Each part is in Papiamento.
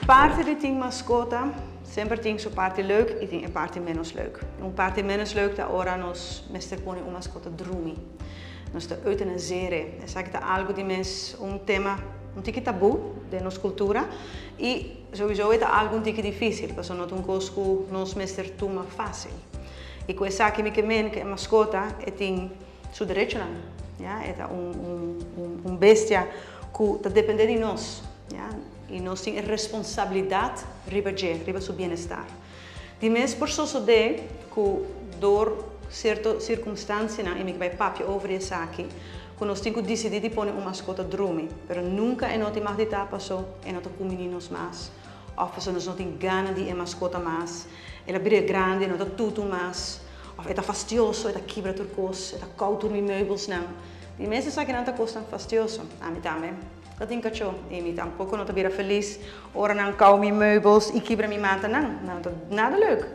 Parti di tin mascota semper tin su parti leuk y tin e parti menos leuk. Un parti menos leuk ta ora nos mester pone un mascota drumi. Nos ta euthanaseren. Esaki ta algo di mes un tema un tiki tabu den nos cultura y sowieso e ta algo un tiki dificil pasobra no ta un cos cu nos mester tuma facil. Y cu esaki mi ke men cu e mascota e tin su derechonan, ya, e ta un bestia cu ta depende di nos, ya, y nos tin e responsabilidad riba dje, riba su bienestar. Di mes por sosode cu door cierto circumstancianan, y mi ke bay papia over di esaki, cu nos tin cu dicidi di pone un mascota drumi, pero nunca e no tin mag di ta paso e no ta cumini nos mas, of paso nos no tin gana di e mascota mas, el a bira grandi, e no ta tutu mas, of e ta fastioso, e ta kibra tur cos, e ta kou tur mi meubelsnan. Di mes esakinan ta cosnan fastioso. Ami tambe ta tin cachó y mi tampoco no ta bira feliz ora nan kou mi meubels y kibra mi matanan. Nan no ta nada leuk.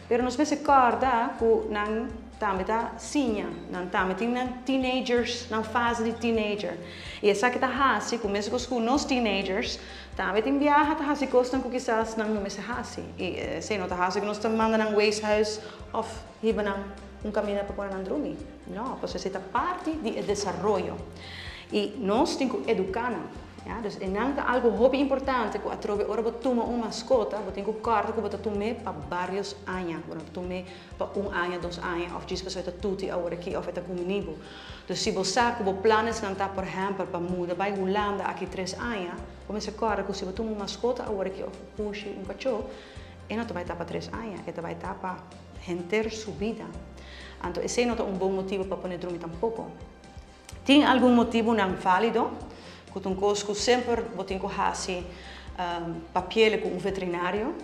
Pero nos mester corda cu nan tambe ta siña, nan tambe tin nan teenagers, nan fase di teenager. Y esaki ta haci cu mescos cu nos teenagers tambe tin biaha ta haci cosnan cu kisas nan no mester haci. Y esey no ta haci cu nos ta manda nan weeshuis of hiba nan un caminda pa pone nan drumi. No, pasobra esey ta parti di e desaroyo. Y nos tin cu educa nan. Ya, dus e nan ta algo hopi importante cu atrobe ora bo tuma un mascota, bo tin cu corda cu bo ta tum'é pa varios aña. Bo no ta tum'é pa un aña, dos aña of djis pasobra e ta tuti awor aki of e ta cumini bo. Dus si bo sa cu bo planesnan ta por ehempel pa muda bay Hulanda aki tres aña, bo mester corda cu si bo tuma un mascota awor aki of un pushi, un cachó, e no ta bay ta pa tres aña, e ta bay ta pa henter su bida. Anto esey no ta un bon motibo pa pone drumi tampoco. Tin algun motibunan válido ku ta un kos ku semper bo tin ku hasi papiele ku un veterinario,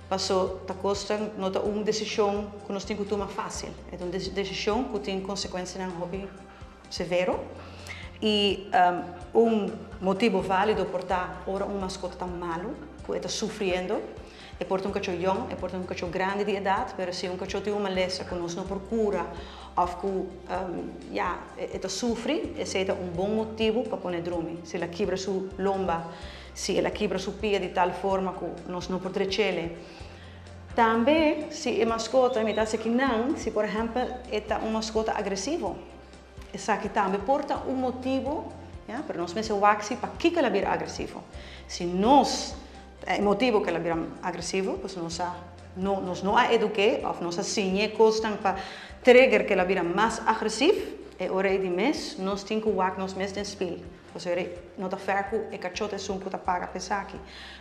paso ta kos ta no ta un desishon ku nos tin ku tuma fásil. E ta un desishon ku tin konsekuensianan hopi severo i un motibu válido por ta ora un maskota ta malu, ku e ta sufriendo. E por ta un kachó yòn, e por ta un kachó grandi di edat, pero si un kachó tin un malesa ku nos no por kura òf ku ya e ta sufri, esei ta un bon motibu pa pone drumi. Si el a kibra su lomba, si el a kibra su pia di tal forma ku nos no por drech'ele. Tambe si e maskota, mi ta hasi kinan, si por ehèmpel e ta un maskota agresivo, esaki tambe por ta un motibu, ya, pero nos mester wak si pakiko el a bira agresivo. Si nos E motibu ku el a bira agresivo, pasobra nos a no nos no a eduk'é òf nos a siñ'é kosnan pa trigger ku el a bira mas agresiv, e ora ei di mes nos tin ku wak nos mes den spil. Pasobra e no ta fèr ku e kachó ta esun ku ta paga pa esaki.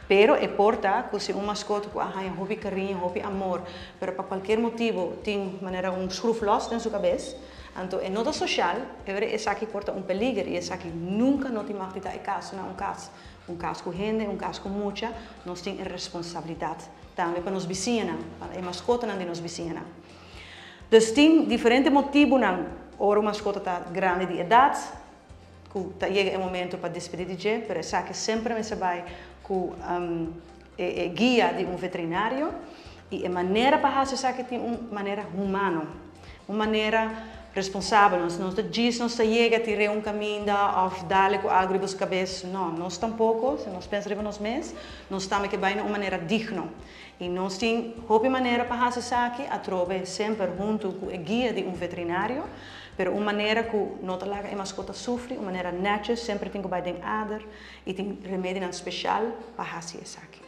Pero e por ta ku si un maskota ku a haña hopi kariño, hopi amor, pero pa kualkier motibu tin manera un skruf lòs den su kabes, anto e no ta soshal, e ora ei esaki por ta un peliger i esaki nunka no tin mag di ta e kaso na un kas. Un kas ku hende, un kas ku mucha, nos tin e responsabilidat tambe pa nos bisiñanan, pa e maskotanan di nos bisiñanan. Dus tin diferente motibunan ora un maskota ta grandi di edat ku ta yega e momento pa despedí di dje, pero esaki semper mester bai ku e guia di un veterinario i e manera pa hasi esaki tin un manera humano. Un manera responsabel. Nos no ta djis nos ta yega tir'é un kaminda òf dale ku algu riba su kabes. No, nos tampoko. Si nos pensa riba nos mes, nos tambe ke bai na un manera digno. I nos tin hopi manera pa hasi esaki, atrobe semper huntu ku e guia di un veterinario, pero un manera ku no ta laga e maskota sufri, un manera nètjes, semper tin ku bai den ader i tin remedinan speshal pa hasi esaki.